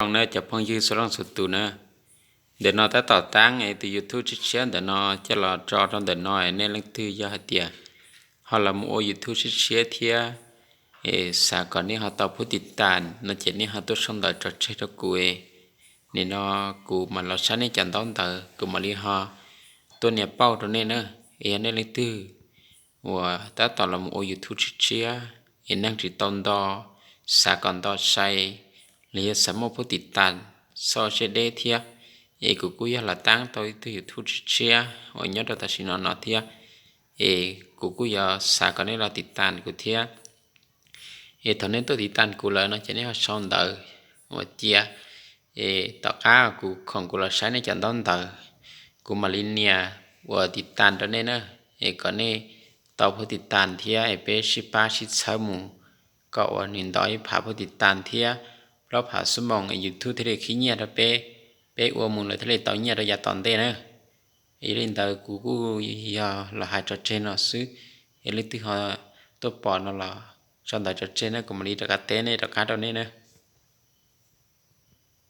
Zoo na cov phooj ywg txhua leej txhua tus na. Ntawm no tab tom taab tus YouTube tshiab tshiab ntawm no coj los tso rau ntawm no, nej leej twg yog hais tias ho los mus ua YouTube tshiab tshiab thiab es xav kom nej ho tau phub tiv tas no ces nej ho tuaj sau ntawv tso tseg rau kuv. Nim no kuv mam los saib nej cov ntaub ntawv, kuv mam li ho tuaj nias pauj rau nej na. Es yog nej leej twg uas tab tom los mus ua YouTube tshiab tshiab es neeg tsis tau nto, xav kom nto sai, los yog xav muaj phub tiv tas txoj siab deb thiab, es kuv kuj yog los taab tau ib tug YouTube tshiab tshiab uas nyob rau tam sim no no thiab. Es kuv kuj yuav xav kom nej los tiv tas kuv thiab. Es thaum nej tuaj tiv tas kuv lawm no ces nej ho sau ntawv ua cia. Es tom qab kuv khoom kuv los saib nej cov ntaub ntawv, kuv mam li nias ua tiv tas rau nej na. Es kom nej tau phub tiv tas thiab es peb sib pab sib txhawb mus kom ua nws nto ib phav phub tiv tas thiab plaub phav xuab moos YouTube thiaj li khib nyiaj rau peb, peb ua mus lawv thiaj li tau nyiaj rau yav tom ntej na. Yog li ntawd kuv kuj yog los hais tso tseg no xwb. Yog leej twg ho tuaj pom no los sau ntawv tso tseg na, kuv mam li rov qab teb nej rov qab rau nej na.